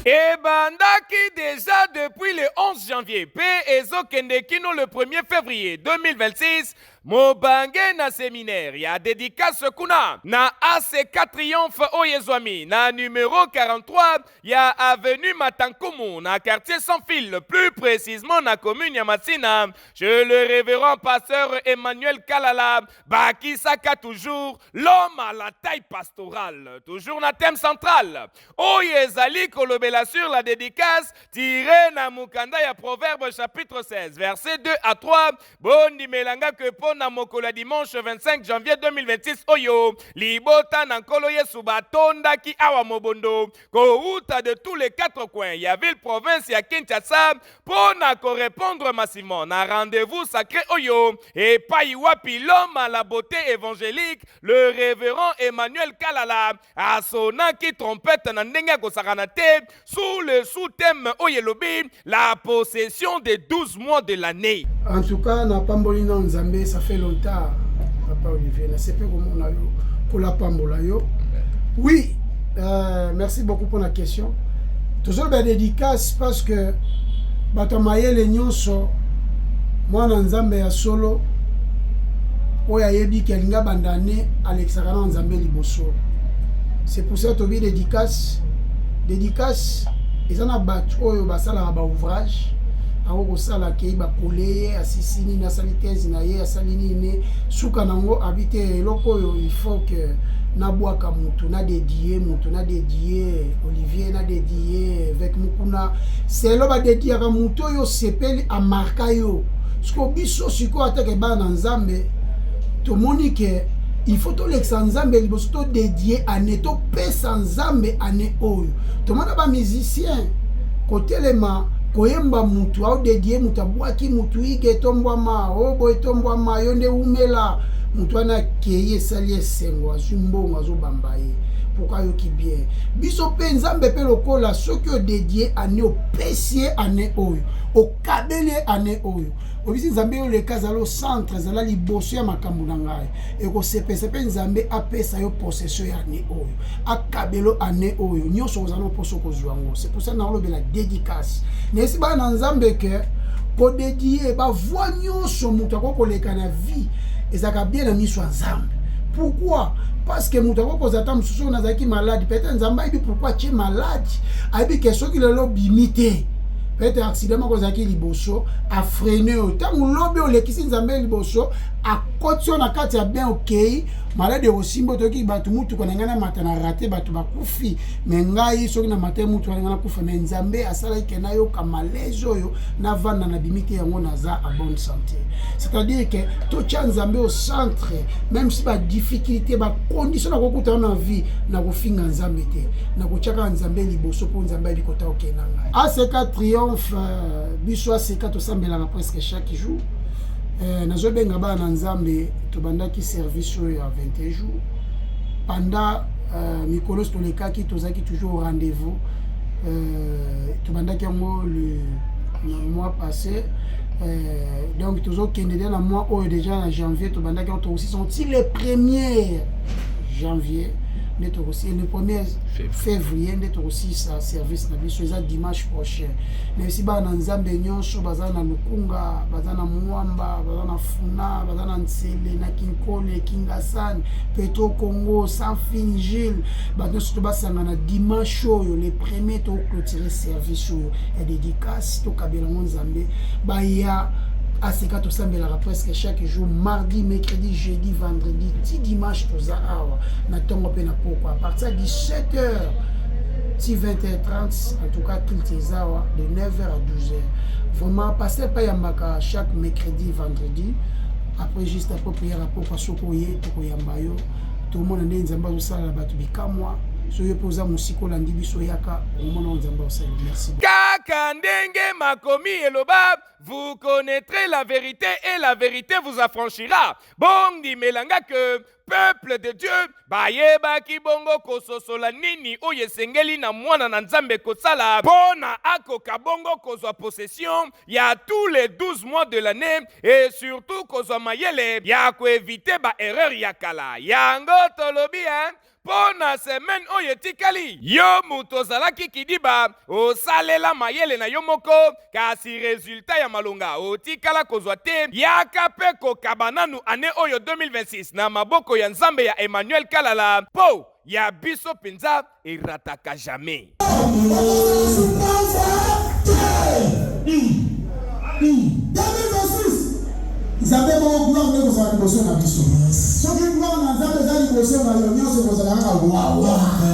Ebandaki déjà depuis le 11 janvier mpe ezokende kino le 1er février 2026. Mobange na seminaire ya dédicace kuna na ACK Triomphe oyo ezwami na numero 43 ya avenue Matankumu na quartier Sans Fil, plus précisément na commune ya Masina, chez le révérend pasteur Emmanuel Kalala, bakisaka toujours l'homme à la taille pastorale, toujours na thème central oyo ezali kolobela sur la dédicace tiré na mokanda ya Proverbe chapitre 16 verset 2 à 3. Bondimela nga ke mpo na mokolo ya dimanche 25 janvier 2026 oyo, libota na Nkolo Yesu batondaki awa mobondo kouta de tous les quatre coins ya ville province ya Kinshasa mpo na korépondre massivement na rendez-vous sacré oyo epai wapi l'homme à la beauté évangélique, le révérend Emmanuel Kalala, asonaki trompette na ndenge ya kosakana te sous le sous-thème oyo elobi la possession des 12 mois de l'année. En tout cas, napamboli na Nzambe. Ça fait longtemps, papa Olivier, nasepe komona yo, kola pambola yo. Oui, merci beaucoup pour la question. Tozoloba dédicace parce que bato ya mayele nyonso, mwana Nzambe ya solo oyo ayebi ke alingi abanda ne, alekisaka na Nzambe liboso. C'est pour ça tobi dédicace. Dédicace eza na bato oyo basalaka baouvrage, ako kosala akei bakole ye, asisi nini, asali thèse na ye, asali nini, suka nango abi te eloko oyo il faut que nabwaka mutu, nadédier mutu, nadédier Olivier, nadédier évêque Mukuna. Selo badédiaka mutu oyo osepeli amarka yo. Siko biso sikoyo ateke bana na Nzambe, tomoni ke il faut tolekisa Nzambe liboso, todédier année, topesa Nzambe année oyo. Tomona bamusicien kotelema koyemba mutu aodédier mutu, abwaki mutu ige tombwama o boye, tombwama yo nde umela. Mutu wana akei, esali esengo, azwi mbongo, azobamba ye pourquoi ayoki bien. Biso mpe Nzambe mpe lokola soki odédier année, opesi ye année oyo, okabeli ye année oyo, obisi Nzambe oyo leka, azala au centre, azala liboso ya makambo na ngai, ekosepesa mpe Nzambe apesa yo possession ya année oyo, akabelo année oyo nyonso kozala na mposo kozwa yango. C'est pour ça naolobela dédicace. Nayesi bana na Nzambe ke kodédier bavoies nyonso moto akoki koleka na vie ezalaka bien na miso ya Nzambe. Pourquoi? Parce que moto akoki kozala ta mosusu oyo nazalaki malade, peut-être Nzambe ayebi pourquoi atie malade, ayebi ke soki lelo obimi te, peut-être accident moko ozalaki liboso afreiner oyo. Ntango lobi olekisi Nzambe liboso, akoti yo na kati ya bien, okei malade ekosimba. Toyoki bato mutuka na ngai namata na rate, bato bakufi. Me ngai soki namata ye mutuka na ngai nakufa, me Nzambe asalaki ke nayoka malaise oyo, navanda, nabimi te, yango naza à bonne santé. C'est-à-dire que totya Nzambe au centre, même si badifficulté, bacondition nakokutana na vie, nakofinga Nzambe te, nakotya kaka Nzambe liboso mpo Nzambe ayebi kota okenda ngai. ACK Triomphe, biso ACK tosambelaka presque chaque jour. Nazobenga bana na Nzambe, tobandaki service oyo ya 21 jours pendant mikolo nyonso tolekaki, tozalaki toujours au rendez-vous. Tobandaki yango le mois passé, donc tozokende déjà na mois oyo, déjà na janvier tobandaki yango, tokosisa ti le premier janvier nde tokosi, le premier février nde tokosisa service na biso, eza dimanche prochain. Nayebisi bana na Nzambe nyonso baza na Lukunga, baza na Mwamba, baza na Funa, baza na Nsele, na Kinkole, Kingasani, Petro Congo, Sanfin Gile, bato nyonso to basangana dimanche oyo le premier, toclôturer service oyo ya dédicace, tokabela yango Nzambe. Baya ACK, tosambelaka presque chaque jour, mardi, mercredi, jeudi, vendredi ti dimanche. Toza awa na ntongo mpe na pokwa à partir ya 17 heures ti 20h30. En tout cas, culte eza awa de 9h à 12h. Vraiment, pasteur pa yambaka chaque mercredi, vendredi, après, juste après prière ya pokwa. Soki oye, tokoyamba yo, tomona nde Nzambe azosalela bato bikamwa. Soki yo mpe oza mosika, olandi biso, yaka, omona Nzambe aosalela. Merci. Kaka ndenge makomi eloba: "Vous connaîtrez la vérité et la vérité vous affranchira." Bondimelanga ke peuple de Dieu bayebaki bongo kososola nini oyo esengeli na mwana na Nzambe kosala mpo na akoka bongo kozwa possession ya tous les 12 mois de l'année et surtout kozwa mayele ya koéviter baerreur ya kala. Yango tolobi, hein? Mpo na semaine oyo etikali, yo moto ozalaki kidiba, osalela mayele na yo moko, kasi resultat ya malonga otikala kozwa te. Yaka mpe kokaba nanu année oyo 2026 na maboko ya Nzambe ya Emmanuel Kalala, mpo ya biso mpenza erataka jamais. Nzambe moko gloire nde ekozala liboso na biso. Soki gloire na Nzambe eza liboso na yo, nyonso ekozala kaka wawa.